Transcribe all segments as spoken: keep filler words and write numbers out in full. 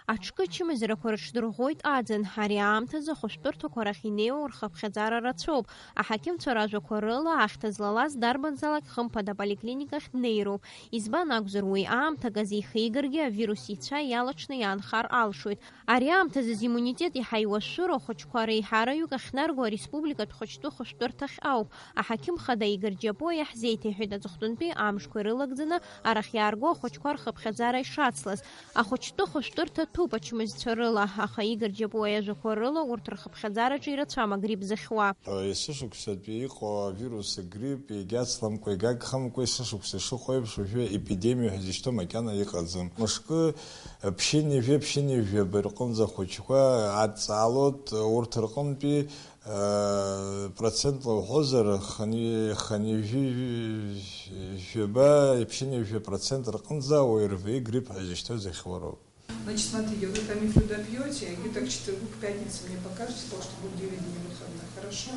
Аҽкы ачымазарақәа рыҽдырӷәӷәоит аӡын. Ари аамҭазы ахәышәтәырҭақәа рахь инеиуа урхыԥхьаӡара рацәоуп. Аҳақьымцәа ражәақәа рыла, ахьҭа злалаз дарбанзаалак хымԥада аполиклиникахь днеироуп. Избан акәзар, уи аамҭак азы ихигаргьы авирус ицәа иалаҽны иаанхар алшоит. Ари аамҭазы зиммунитет иаҳа иуашәшәыроу ахәыҷқәа реиҳараҩык ахьнарго ареспубликатә хәыҷтәы хәышәтәырҭахь ауп. Аҳақьым хада Игор Џьапуа иаҳзеиҭеиҳәеит аҵыхәтәантәи амшқәа ирылагӡаны арахь иаарго ахәыҷқәа рхыԥхьаӡара ишацлаз. Ахәыҷтәы хәышәтәырҭа ҭәуп ачымазцәа рыла, аха Игор Џьапуа иажәақәа рыла урҭ рхыԥхьаӡараҿы ирацәам агрипп зыхьуа. Есышықәсатәи иҟоу авирус агрипп, егьацламкәа, егьагхамкәа, есышықәса ишыҟоу еиԥш, уажәы епидемиа ҳәа изышьҭоу макьана иҟаӡам. Мышкы ԥшьынҩажәи ԥшьынҩажәаба рҟынӡа ахәыҷқәа адҵаалоит, урҭ рҟынтәи Э, процентла уҳәозар, хани-, хани жәи-, жәаба, иԥшьынҩажәа процент рҟынӡа ОРВИ грипп ҳәа изышьҭоу зыхьуароуп. Значит, смотрите, вы Тамифлю допьёте, и где-то к четвергу, к пятнице мне покажете, потому что будет девять дней выходных. Хорошо?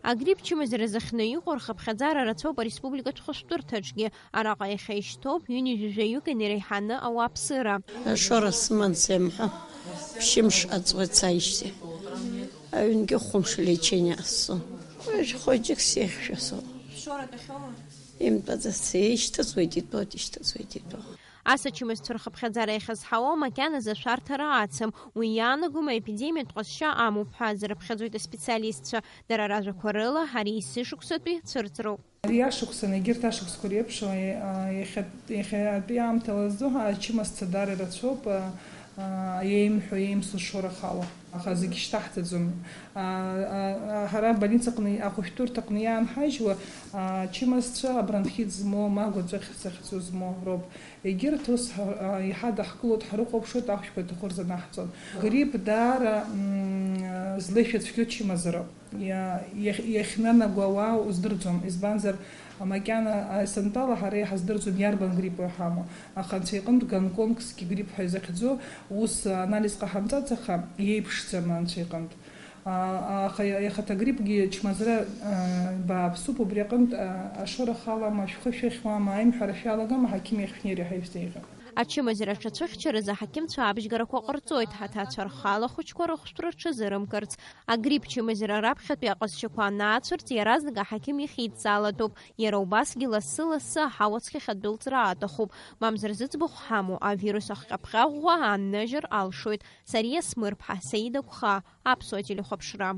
Агрипп чымазара зыхьны иҟоу рхыԥхьаӡара рацәоуп ареспубликатә хәышәтәырҭаҿгьы. Араҟа иахьа ишьҭоуп ҩынҩажәаҩык инареиҳаны ауааԥсыра. Ашоура сыман сеимҳәо, ԥшьымш аҵуеит сааижьҭеи. Аҩнгьы хәымш лечение ҟасҵон. Уажә хәыҷык сеиӷьшәа соуп. Шоура тәахьоума? Имтәаӡац, ишьҭыҵуеит, итәоит, ишьҭыҵуеит, итәоит. Ас ачымазцәа рхыԥхьаӡара иахьазҳауа макьаназы ашәарҭара ацым. Уи иаанагом аепидемиатә ҟазшьа амоуп ҳәа азырԥхьаӡоит аспециалистцәа. Дара ражәақәа рыла, ари есышықәсатәи цәырҵроуп. Ари ашықәсан, егьырҭ ашықәсқәа реиԥш, а, иахьа-, иахьатәи аамҭала азы ачымазцәа даара ирацәоуп, а, а, иеимҳәо, иеимсо шоура хала. Аха зегь шьҭаҳҵаӡом. А, а, а, ҳара абольницаҟны, ахәышәтәырҭаҟны иаанҳажьуа, а, ачымазцәа абронхит змоу, ма агәаҵәа хьыӡ-, захьӡу змоу роуп. Егьырҭ ус ҳа-, а, иҳадаҳкылоит, ҳрыхәаԥшуеит, ахәшәқәа иаҭаху рзы анаҳҵон. Грипп даара, м, злеишәа цәгьоу чымазароуп. Иа-, иахь-, иахьнанаго ауаа уздырӡом, избанзар, макьана есымтәала ҳара иҳаздырӡом иарбан грипп иҳамоу, аха анцәа иҟынтә гонконгски грипп ҳәа изыхьӡу, ус анализ ҟаҳамҵац, аха иеиԥшӡам анцәа иҟынтә. А, аха иа-, иахьаҭа гриппгьы чмазара, а, бааԥсуп, убри аҟынтә, а, ашоура халама, шәхы шәыхьуама, аимҳәара шәалагама, аҳақьым иахь шәнеир иаҳа ишәзеиӷьу. Ачымазара аҽацәыхьчаразы аҳақьымцәа абжьгарақәа ҟарҵоит, аҭаацәа рхала ахәыҷқәа рыхәшәтәра рҽазырымкырц. Агрипп чымазара раԥхьатәи аҟазшьақәа анаацәырҵ, иаразнак аҳақьым иахь идҵаалатәуп. Иара убасгьы лассы-лассы аҳауа цқьахь адәылҵра аҭахуп, мамзар зыӡбахә ҳамоу авирус ахҟьаԥҟьаӷәӷәа ааннажьыр алшоит. Сариа Смырԥҳа, Саида Гәхаа, Аԥсуа телехәаԥшра.